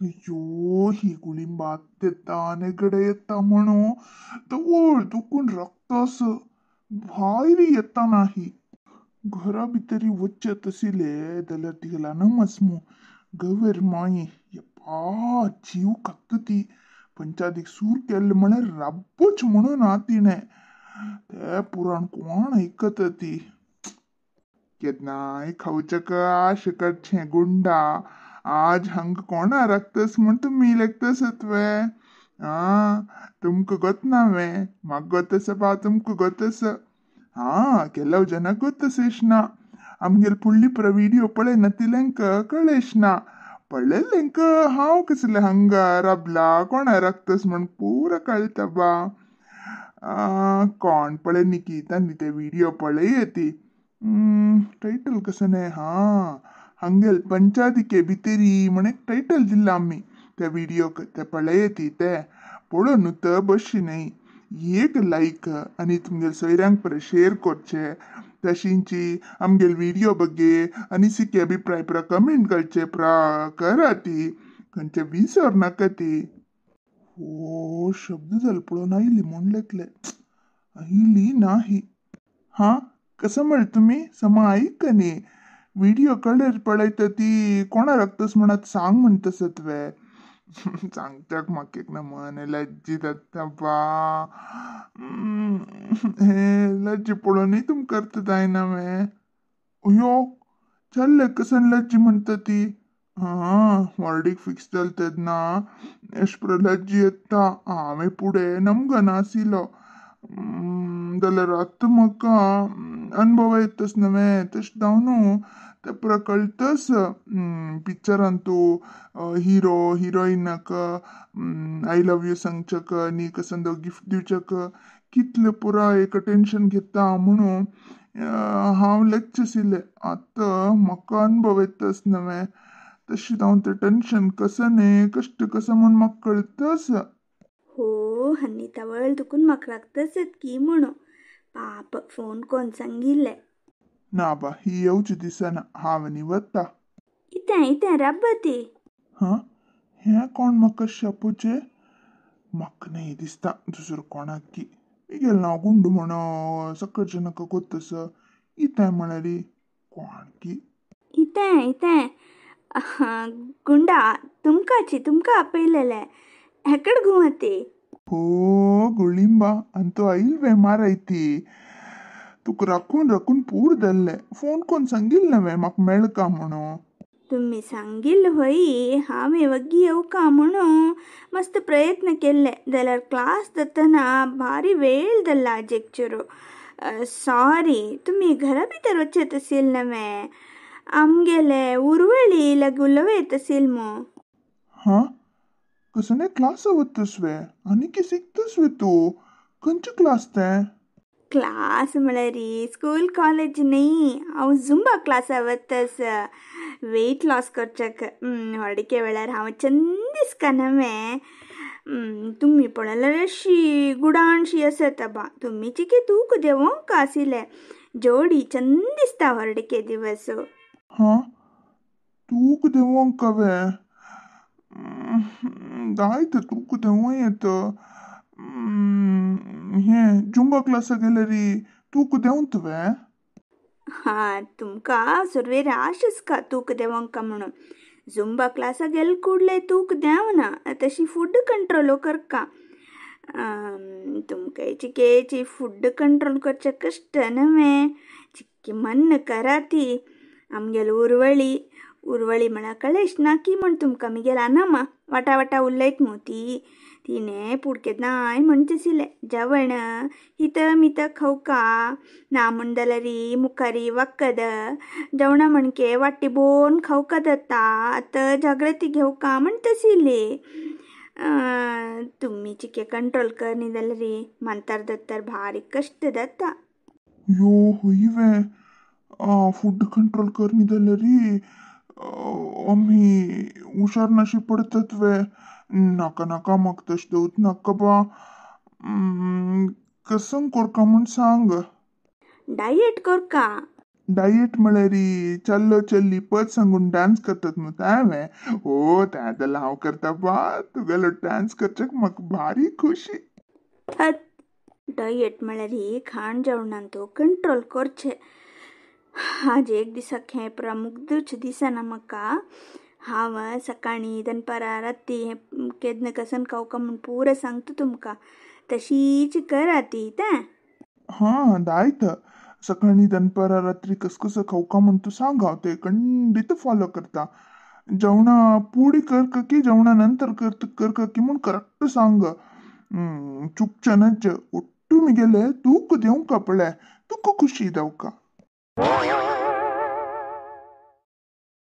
अय्यो ही गुळिंबा येता नेगडे येता म्हणू तवळ दुखून रक्तस भायर येता नाही. घरा भितरी वच्चे तसिले जाल्यार तिगेला नमस मू गवेर माई यप्पा जीव कात्ता ती. पंचादीक सूर केल्ले म्हळ्यार राब्बूच म्हणून ना तिणें. ते पुराण कोण आयकता ती. केन्नाय खावच्याक आशा करचें गुंडा. आज हांगा कोणा राखतस म्हण तुमी लेखतसत वे. आं तुमकां गोतना वे, म्हाका गोतस बा तुमकां गोतस. हां ಕೆಲವು ಜನ ಗೊತ್ತసేసిన आमगेल फुडली पुरा व्हिडिओ पळयना तिल्यांक कळेश ना. पळयल्ल्यांक हांव कसलें हांगा राबला कोणा राखतस म्हण पुरा कळटा बा. कोण पळय निकितांनी ते व्हिडिओ पळय ती. टायटल कसं हां हांगेल पंचादिके भितरी म्हण एक टायटल दिल्ला आमी त्या व्हिडिओक. ते पळय ती ते पळोवन तर बसशी न्हय. एक लायक आनी तुमगेल सोयऱ्यांक परत शेअर करचे. तशींची आमगेल व्हिडिओ बग्गे आनी अभिप्राय पुरा कमेंट करचे पुरा करा ती. खंयचे विसर नाका ती. हो शब्द जालो पळोवन आयली म्हूण लेखले आयली नाही. हां कसं म्हळें तुमी समा आयक न्ही. व्हिडिओ कळर पळयता ती कोणा राखतस म्हणत सांग म्हणतसत वे. सांगच्याक म्हाका एक ना मन लज्जी जाता बा. हे लज्जी पळोवनूय तुमकां करता जायना वे. अयो चल्ले कसन लज्जी म्हणटा ती. हां व्हडीक फिक्स जालें तेन्ना अशें पुरो लज्जी येता. हांवें फुडें नमगन आशिल्लो जाल्यार आतां म्हाका अनुभव येतस नवें तशें जावन ते पुरा कळटस. पिक्चरान तूं हिरो हिरोईनाक I love you सांगच्याक आनी कसं गिफ्ट दिवच्याक कितलें पुरा एक टेंशन घेता म्हणून हांव लेगचे आतां म्हाका अनुभव येतस नवें तशें जावन तें टेंशन कसं न्ही कश्ट कसं म्हूण म्हाका कळटस. हो हन्नी तवळ दुखून म्हाका लागतसत की म्हणून पाप फोन कोण सांगिल्लें. ना बा ही येवची दिसना हांव आनी वता. इतें इतें राब्बती. हां हें कोण म्हाका शापोचें म्हाका न्हय दिसता दुसरो कोणाक की मिगेल नांव गुंडू म्हण सकळचे नाका गोत्तस इतें म्हळ्यार कोण की. इतें इतें गुंडा तुमकांची तुमकां आपयलेलें हेकड घुंवती. हो गुळिंबा आनी तो आयल वे मारायती तुका राखून राखून पूर जाल्लें. फोन कोण सांगिल्लें वे म्हाका मेळका म्हणून. तुमी सांगिल्लें हय हांवें वग्गी येवका म्हणून मस्त प्रयत्न केल्ले जाल्यार क्लास जातना भारी वेळ जाल्ला आजेक चेरो. सॉरी तुमी घरा भितर वचत आशिल्ले नवें आमगेले उरवळी लागू उलोवं आशिल्लें मू. हां कसने क्लास वतस वे आनी की शिकतस वे तूं खंयचे क्लास तें. क्लास म्हळ्यार स्कूल कॉलेज न्हय हांव झुंबा क्लासा वतस वेट लॉस करच्याक. व्हडके वेळार हांव चंद दिसका नवें. तुमी पळयल्यार अशी गुडाणशी आसत बा तुमी चिके तूक देंवोंक आशिल्लें जोडी चंद दिसता व्हडके दिवस. हां तूक देंवोंक वे जायत तूक देंवों येत. हें जुंबा क्लासा गेल्यार तूक देंवत वे. हां तुमकां सुरवेर आश आसका तूक देंवोंक म्हणून. झुंबा क्लासा गेले कूडले तूक देंवना तशी फूड कंट्रोल करका. तुमकां चिकेची फूड कंट्रोल करचें कश्ट नवें चिक्की मन्न करा ती. आमगेल उरवळी उरवळी म्हळ्यार कळेश ना की म्हण तुमकां मिगेल आनामा वाटा वाटा उलयत मू ती. तिणें पुडकेदांय म्हणचें आशिल्लें जेवण हित मित खावका ना म्हण जाल्यार मुखारी वखद जेवणा म्हणके वाटी बोन खावका जाता आतां जागृती घेवका म्हणटा आशिल्ली. तुमी चिके कंट्रोल करनी जाल्यार मांतार दत्तर भारी कश्ट जाता. यो हय वे फूड कंट्रोल करनी जाल्यार आमी हुशार नाशी पडतात वे. नाका नाका म्हाका तशें दवत नाका बा. कसं करका म्हूण सांग. डायट करका. डायट म्हळ्यार चल्लो चल्ली पद सांगून डान्स करतात न्हू तें ओ तें जाल्यार हांव करता बा. तुगेलो डान्स करच्याक म्हाका भारी खुशी. डायट म्हळ्यार खाण जेवणान तो कंट्रोल करचें. आज एक दिसा खेपरा मुग्दूच दिसना म्हाका. हांव सकाळीं दनपारां राती केन्ना कसन खावका म्हूण पुरा सांगता तुमकां. तशीच करा ती तें. हां दायत सकाळीं दनपारां रात्री कस कसं खावका म्हूण तूं सांग, हांव ते खंडीत फॉलो करता. जेवणा पुडी कर की जेवणा नंतर कर कर की म्हूण करेक्ट सांग. चुकचनच. ಒಟ್ಟು ಮಿಗೆಲೆ ತೂಕು ದೇವಂಕ ಪಳೆ, ತುಕ್ಕು ಖುಷಿ ಇದಾವಕ.